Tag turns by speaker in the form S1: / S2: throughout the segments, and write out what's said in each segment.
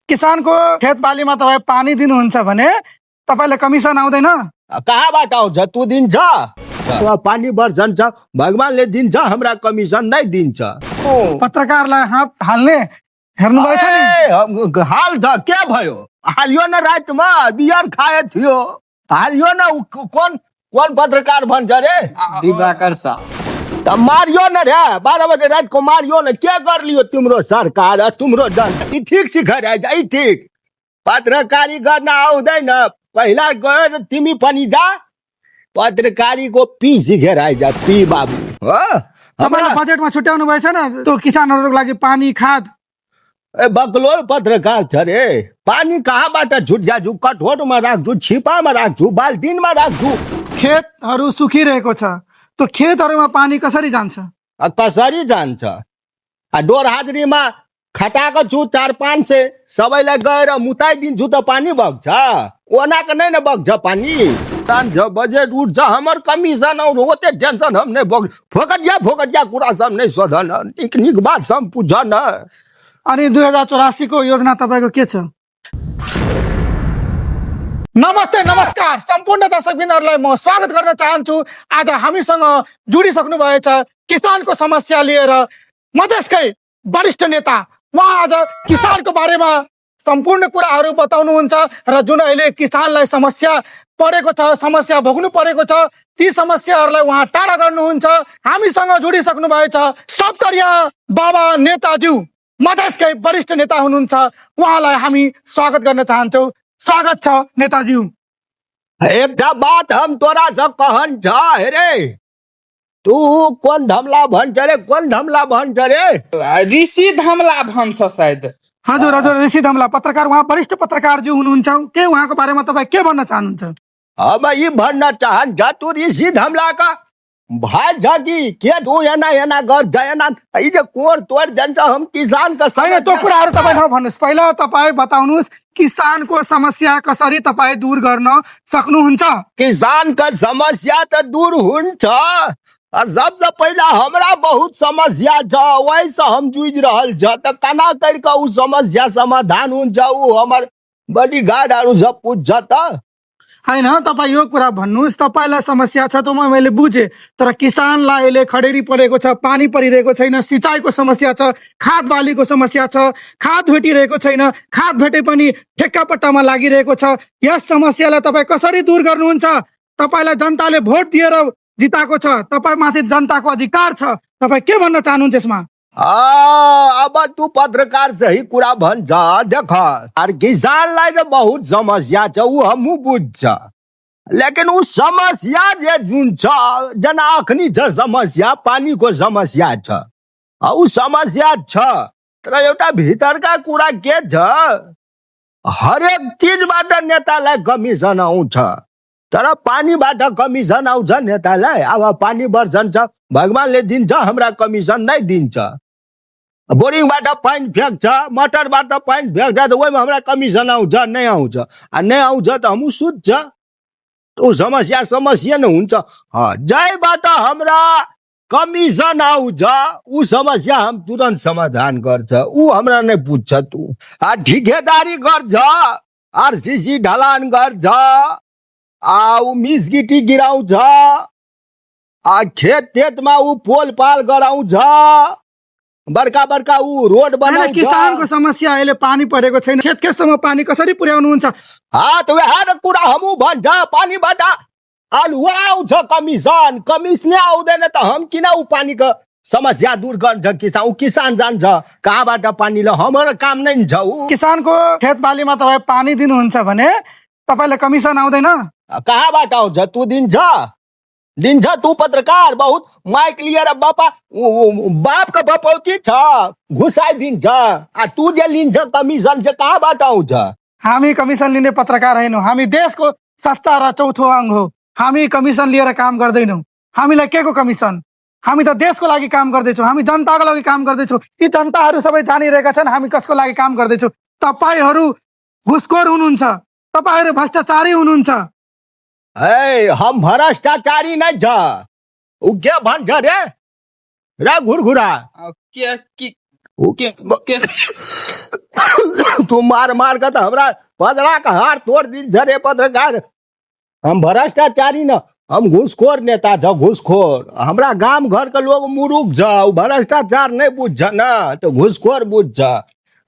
S1: किसानको खेत बालीमा तपाईँ पानी दिनुहुन्छ भने तपाईँलाई कमिसन आउँदैन?
S2: कहाँबाट आउँछ? तू दिन्छ? पानी वर्षन्छ भगवानले दिन्छ, हाम्रा कमिसन नै दिन्छ।
S1: पत्रकारलाई हात हाल्ने हेर्नु भएछ नि?
S2: हाल त के भयो? हालियो न, रातमा बियर खाए थियो, हालियो न। कौन पत्रकार भन्छ रे?
S3: दिवाकर साहब
S2: त मारियो न रे, 12 बजे रात को मारियो न। के कर लियो तिम्रो सरकार, तिम्रो जनता? ठीक सिकाइ जाइ, ठीक पत्रकारी गर्न आउँदैन। पहिला गयो त तिमी पनि जा, पत्रकारीको पी सिकेर आइज, पी बाबु।
S1: तपाईँले बजेटमा छुट्याउनु भएछ न त्यो किसानहरूको लागि पानी खाद?
S2: बक्लो पत्रकार छ रे। पानी कहाँबाट छुट्याछु? कठोरमा राख्छु, छिपामा राख्छु, बाल्टिनमा राख्छु।
S1: खेतहरू सुकिरहेको छ, त्यो खेतहरूमा पानी कसरी जान्छ?
S2: कसरी जान्छ? डोर हाजरीमा खटाएको छु 400-500, सबैलाई गएर मुताइदिन्छु त पानी बग्छ? ओनाको नै न बग्छ पानी। जान्छ बजेट उठ्छ, हमर कमिसन आउँछ, ओते टेन्सन हम नै बग। फोकटिया कुरा सब नै सोधन, निक बात सब पुछन।
S1: अनि 2084 को योजना तपाईँको के छ? नमस्ते नमस्कार सम्पूर्ण दर्शकबिन्दुहरूलाई म स्वागत गर्न चाहन्छु। आज हामीसँग जुडिसक्नु भएछ किसानको समस्या लिएर मधेसकै वरिष्ठ नेता। उहाँ आज किसानको बारेमा सम्पूर्ण कुराहरू बताउनुहुन्छ र जुन अहिले किसानलाई समस्या परेको छ, समस्या भोग्नु परेको छ, ती समस्याहरूलाई उहाँ टाढा गर्नुहुन्छ। हामीसँग जुडिसक्नु भएछ सप्तरिया बाबा नेताज्यू, मधेसकै वरिष्ठ नेता हुनुहुन्छ। उहाँलाई हामी स्वागत गर्न चाहन्छौँ। स्वागत छ नेताज्यू।
S2: एउटा बात हम तोरा से कहन छ रे, तू कौन धमला भन्छ रे? कौन धमला भन्छ रे?
S3: ऋषि धमला भन्छ सायद।
S1: हजुर हजुर, ऋषि धमला पत्रकार, उहाँ वरिष्ठ पत्रकार जो हुनुहुन्छ। के उहाँको बारेमा तपाईँ के भन्न चाहनुहुन्छ?
S2: अब यी भन्न चाहन्छ तू ऋषि धमला का भाइ छ कि के? तू एना गर्छ, एना इजे कोर तोड जान्छ। हम किसान का
S1: होइन, त्यो कुराहरू तपाईँ नभन्नुहोस्। पहिला तपाईँ बताउनुहोस् किसानको समस्या कसरी तपाईँ दूर गर्न सक्नुहुन्छ?
S2: किसान का समस्या त दूर हुन्छ। सबसे पहिला हमरा बहुत समस्या छ, वही से हम जुझ रहल छ। त केना करके उ समस्या समाधान हुन्छ? उ हमर बड़ी गाडहरू सब पूछ त।
S1: होइन, तपाईँ यो कुरा भन्नुहोस्, तपाईँलाई समस्या छ त मैले बुझेँ, तर किसानलाई अहिले खडेरी परेको छ, पानी परिरहेको छैन, सिँचाइको समस्या छ, खाद बालीको समस्या छ, खाद भेटिरहेको छैन, खाद भेटे पनि ठेक्का पट्टामा लागिरहेको छ। यस समस्यालाई तपाईँ कसरी दूर गर्नुहुन्छ? तपाईँलाई जनताले भोट दिएर जिताएको छ, तपाईँमाथि जनताको अधिकार छ, तपाईँ के भन्न चाहनुहुन्छ यसमा?
S2: अब तू पत्रकार सही कुरा भन्छ। देख, और किसानलाई त बहुत समस्या छ, उ हमहु बुझ्छ। लेकिन उ समस्या जे जुन छ, जना अखनी छ समस्या, पानीको समस्या छ, उ समस्या छ। तर एउटा भित्रका कुरा के छ, हरेक चीजबाट नेतालाई कमिसन आउँछ, तर पानीबाट कमिसन आउँछ नेतालाई? अब पानी वर्षन्छ भगवानले दिन्छ, हाम्रा कमिसन नै दिन्छ। बोरिङबाट पानी फ्याँक्छ, मटरबाट पानी फ्याँक्छ, त ओहिमा हाम्रा कमिसन आउँछ? नै आउँछ। नै आउँछ त हम सुत्छ। ऊ समस्या नै हुन्छ। जयबाट हाम्रा कमिसन आउँछ, ऊ समस्या हम तुरंत समाधान गर्छ। ऊ हमरा नै पुग्छ। तू ठिकेदारी गर्छ, आरसीसी ढलान गर्छ, ऊ मिसगिटी गिराउँछ, खेतमा ऊ पोल पाल गराउँछ, बड़का ऊ रोड बनाउँछ।
S1: किसानको समस्या अहिले पानी परेको छैन, खेतसम्म पानी कसरी पुर्याउनुहुन्छ?
S2: त उहाँ कुरा हमू भन्छ। पानीबाट अलुवा आउँछ कमिसन आउँदैन त हम किन ऊ पानीको समस्या दूर गर्छ? किसान जान्छ कहाँबाट पानी ल? हाम्रो काम नै छ। ऊ
S1: किसानको खेत बालीमा तपाईँ पानी दिनुहुन्छ भने तपाईँलाई कमिसन आउँदैन?
S2: कहाँबाट आउँछ? तू दिन्छ तू पत्रकार बहुत माइक लिएर बापका बपौती छ, घुसाइदिन्छ। तू जे लिन्छ कमिसन चाहिँ कहाँबाट आउँछ?
S1: हामी कमिसन लिने पत्रकार होइनौँ, हामी देशको सच्चा र चौथो अङ्ग हो। हामी कमिसन लिएर काम गर्दैनौँ। हामीलाई के को कमिसन? हामी त देशको लागि काम गर्दैछौँ, हामी जनताको लागि काम गर्दैछौँ। यी जनताहरू सबै जानिरहेका छन् हामी कसको लागि काम गर्दैछौँ। तपाईँहरू घुसखोर हुनुहुन्छ, तपाईँहरू भ्रष्टाचारी हुनुहुन्छ।
S2: हम भ्रष्टाचारी नै छ। ऊ के भन्छ रे घुरघुरा? ऊ
S3: के
S2: तू मार मार के तो हमरा पदरा का हार तोड़ दी झरे पत्रकार। हम भ्रष्टाचारी न, हम घूसखोर नेता छ, घूसखोर। हमरा गांव घर के लोग मुरुख छ, ऊ भ्रष्टाचार नहीं बुझ ना, तो घूसखोर बुझ।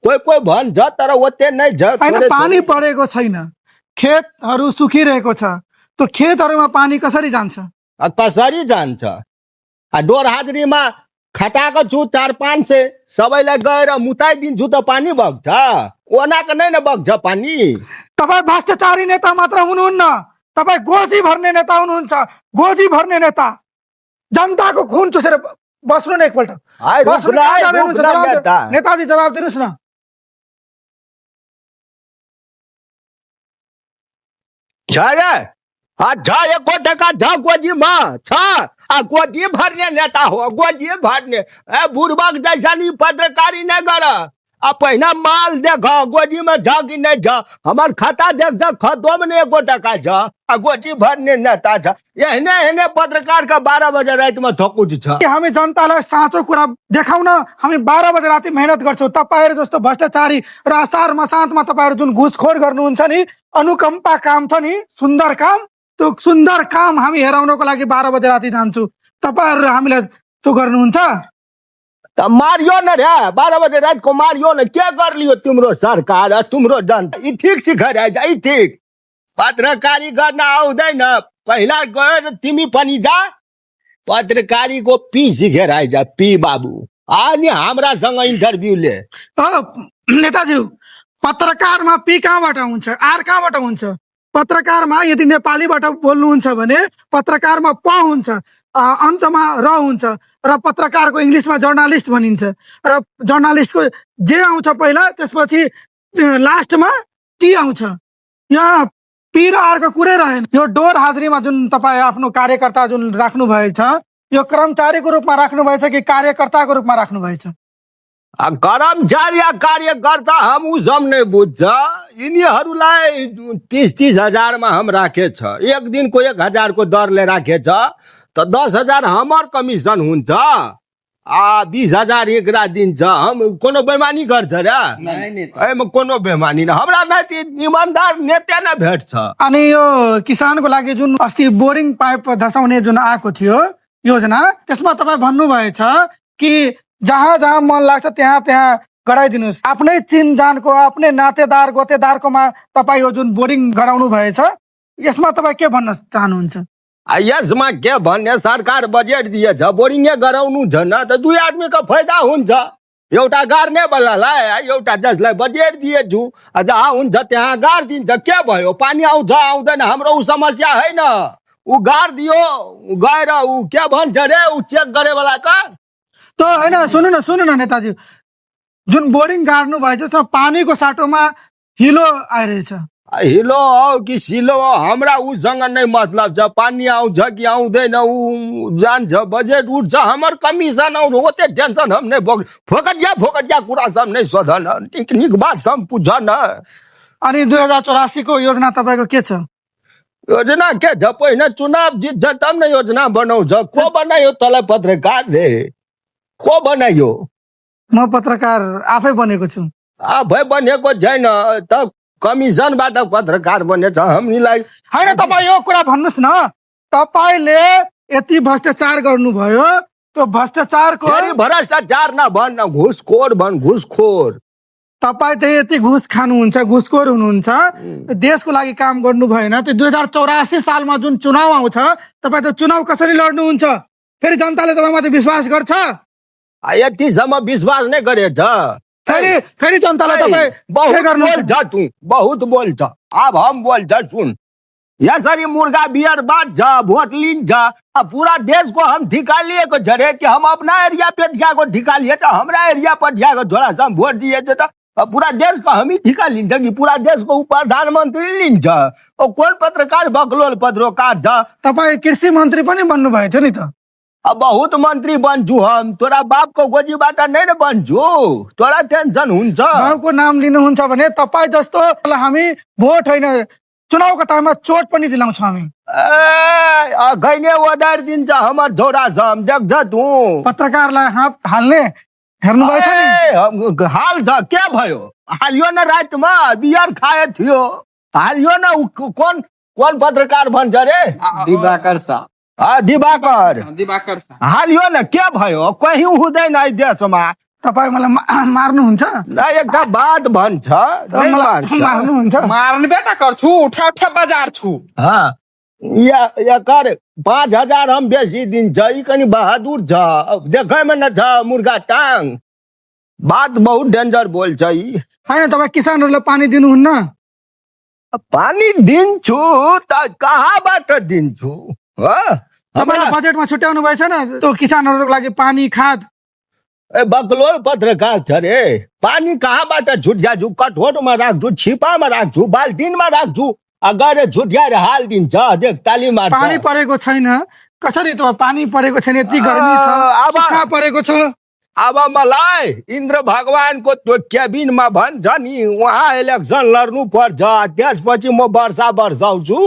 S2: कोई कोई भन्छ तर ओते नहीं छ।
S1: होइन
S2: थोरै
S1: पानी परेको छैन, खेतहरू सुकिरहेको छ, तो खेतहरूमा पानी कसरी जान्छ?
S2: कसरी जान्छ? डोर हाजरीमा खटाएको छु 4-500, सबैलाई गएर मुताइदिन्छु त पानी बग्छ? ओनाको नै न बग्छ पानी।
S1: तपाईँ भ्रष्टाचारी नेता मात्र हुनुहुन्न, तपाईँ गोजी भर्ने नेता हुनुहुन्छ, गोजी भर्ने नेता। जनताको खुन चुसेर बस्नु न एकपल्ट।
S2: हाय, रुक
S1: बस्नु,
S2: न,
S1: कहाँ
S2: हाय,
S1: जाँदै
S2: रुक
S1: हुनुहुन्छ?
S2: न,
S1: जवाब दिनु-
S2: नेता।
S1: नेताजी जवाब दिनुहोस् न।
S2: छ रे, छ 1 टका छ गोजीमा छ। गोजी भर्ने नेता हो, गोजी भर्ने। बुढ़बक जैसा नि पत्रकारी नहीं गर। पहिना माल देख गोजी में छ कि नहीं छ, हमार खाता देख खतो में 1 टका छ। गोजी भर्ने नेता छ। एहने एहने पत्रकार का 12 बजे रात में थकुच छ।
S1: कि हामी जनतालाई साँचो कुरा देखाउन हामी 12 बजे राति मेहनत गर्छौँ। तपाईँहरू जस्तो भ्रष्टाचारी र असार मसान्तमा तपाईँहरू जुन घुसखोर गर्नुहुन्छ नि, अनुकम्पा काम छ नि, सुन्दर काम, त्यो सुन्दर काम हामी हेराउनको लागि 12 बजे राति जान्छौँ। तपाईँहरू हामीलाई त्यो गर्नुहुन्छ?
S2: त मारियो न रे, 12 बजे रात को मारियो न। क्या कर लियो तुमरो सरकार, तुमरो जनता? ई ठीक सिखाइ ई ठीक। पत्रकारी गर्न आउँदैन, पहिला गयो त तिमी पनि जा, पत्रकारी को पी सिखेर आइज, पी बाबू। अनि हाम्रासँग इन्टरभ्यू ले।
S1: नेताजी, पत्रकारमा पी कहाँबाट हुन्छ, आर कहाँबाट हुन्छ? पत्रकारमा यदि नेपालीबाट बोल्नुहुन्छ भने पत्रकारमा प हुन्छ, अन्तमा र हुन्छ, र पत्रकारको इङ्ग्लिसमा जर्नालिस्ट भनिन्छ, र जर्नालिस्टको जे आउँछ पहिला, त्यसपछि लास्टमा टी आउँछ। यहाँ पी र आरको कुरै रहेन। यो डोर हाजरीमा जुन तपाईँ आफ्नो कार्यकर्ता जुन राख्नु भएछ, यो कर्मचारीको रूपमा राख्नु भएछ कि कार्यकर्ताको रूपमा राख्नु भएछ?
S2: कर्मचारी या कार्यकर्ता हम उसम नहीं बुझ्छ। यिनीहरूलाई 30-30 हजारमा हम राखे छ। एक दिन को 1 हजार को दरले राखे छ, तो 10 हजार हमार कमिशन हुन्छ। 20 हजार एकरा दिन्छ। हम कोनो बेमानी गर्छ रे? एमा कोनो बेमानी न। हमरा नै ईमानदार नेता न भेट्छ।
S1: अनि यो किसानको लागि जुन अस्ति बोरिङ पाइप धसाउने जुन आएको थियो योजना, त्यसमा तपाईँ भन्नुभएछ कि जहाँ जहाँ मन लाग्छ त्यहाँ त्यहाँ गराइदिनुहोस्। आफ्नै चिनजानको, आफ्नै नातेदार गोतेदारकोमा तपाईँ यो जुन बोरिङ गराउनु भएछ, यसमा तपाईँ के भन्न चाहनुहुन्छ?
S2: यसमा के भन्ने, सरकार बजेट दिएछ, बोरिङे गराउनु छ न, त 2 आदमीको फाइदा हुन्छ। एउटा गार्ने वालालाई, एउटा जसलाई बजेट दिएछु, जहाँ हुन्छ त्यहाँ गाडिदिन्छ। के भयो, पानी आउँछ आउँदैन हाम्रो ऊ समस्या होइन। ऊ गाडिदियो, गएर ऊ के भन्छ रे, ऊ चेक गरे वाला का।
S1: त होइन, सुन्नु न नेताजी, जुन बोरिङ गाड्नु भएछ त्यसमा पानीको साटोमा हिलो आइरहेछ।
S2: हिलो हो कि सिलो हो, हमरा उसँग नै मतलब छ। पानी आउँछ कि आउँदैन ऊ जान्छ, बजेट उठ्छ, हमर कमिसन आउँछ। ओते टेन्सन हम नै बोक। फोकटिया कुरा सब नै सोधन, टेक्निक बात सब पुछन।
S1: अनि 2084 को योजना तपाईँको के छ?
S2: योजना के छ, पहिला चुनाव जित्छ तब न योजना बनाउँछ। को बनायो तँलाई पत्रकार रे? को बनायो?
S1: म पत्रकार आफै बनेको छु।
S2: आफै बनेको छैन त, कमिसनबाट पत्रकार बनेछ हामीलाई।
S1: होइन, तपाईँ यो कुरा भन्नुहोस् न, तपाईँले यति भ्रष्टाचार गर्नुभयो, त्यो भ्रष्टाचारको
S2: फेरि भ्रष्टाचार नभन्, घुसखोर भन्, घुसखोर।
S1: तपाईँ त यति घुस खानुहुन्छ, घुसखोर हुनुहुन्छ, देशको लागि काम गर्नु भएन। त्यो 2084 सालमा जुन चुनाव आउँछ, तपाईँ त चुनाव कसरी लड्नुहुन्छ? फेरि जनताले तपाईँमाथि विश्वास गर्छ?
S2: यतिसम्म विश्वास नै गरेछ।
S1: फेरि जनतालाई तपाईँ के
S2: बहुत
S1: गर्नुहुन्छ?
S2: बोल्छ तू, बहुत बोल्छ। अब हम बोल्छ सुन। यसरी मुर्गा बियर बाँच्छ, भोट लिन्छ। पूरा देश को हम ठिका लिएको छ रे, कि हम अपना एरिया पे को ठिका लिए छ? हमरा एरिया पर को थोड़ा सा भोट दिए त पूरा देश को हम ही ठिका लिन्छ कि पूरा देश को प्रधानमन्त्री लिन्छ? कौन पत्रकार बकलोल पत्रकार छ?
S1: तपाईँ कृषि मन्त्री पनि बन्नु भएको थियो नि त।
S2: अब बहुत मन्त्री बन्छु हम, तोरा बापको गोजीबाट नै न बन्छु। तोरा टेन्सन हुन्छ।
S1: बाबुको नाम लिनुहुन्छ भने तपाईँ जस्तो हामी भोट होइन, चुनावको टाइममा चोट पनि दिलाउँछौँ हामी।
S2: घैने ओदार दिन्छ हमर छोरा सब, देख्छ तू?
S1: पत्रकारलाई हात हाल्ने हेर्नुभएछ नि
S2: ए, हाल छ के भयो हालियो न रातमा बियर खाए थियो हालियो न कोन कोन पत्रकार भन्छ रे
S3: दिवाकर शाह
S2: दिवाकर
S3: दिवाकर शाह
S2: हालियो न के भयो कहीँ हुँदैन है देशमा
S1: तपाईँ मलाई मार्नुहुन्छ
S2: न एउटा बात भन्छ नै
S1: मलाई
S2: मान्छ।
S1: मार्नुहुन्छ
S3: मार्न बेटा गर्छु उठा उठा बजार छु
S2: हाँ एकर 5,000 हम बेसी दिन्छ ई कनि बहादुर छ देखैमा न छ मुर्गा टाङ बात बहुत डेन्जर बोल्छ ई
S1: होइन तपाईँ किसानहरूलाई पानी दिनुहुन्न
S2: पानी दिन्छु त कहाँबाट दिन्छु
S1: तपाईँले बजेटमा छुट्याउनु भएछ न त्यो किसानहरूको लागि पानी खाद
S2: ए बक्लो पत्रकार छ रे पानी कहाँबाट झुट्याछु कठोटमा राख्छु छिपामा राख्छु बाल्टिनमा राख्छु अगर झुट्याएर हालिदिन्छ देख ताली मार्छ
S1: पानी परेको छैन कसरी त पानी परेको छैन यति गर्मी छ
S2: अब
S1: कहाँ परेको छ
S2: अब मलाई इन्द्र भगवानको त्यो क्याबिनमा भन्छ नि उहाँ इलेक्सन लड्नु पर्छ त्यसपछि म वर्षा वर्षाउँछु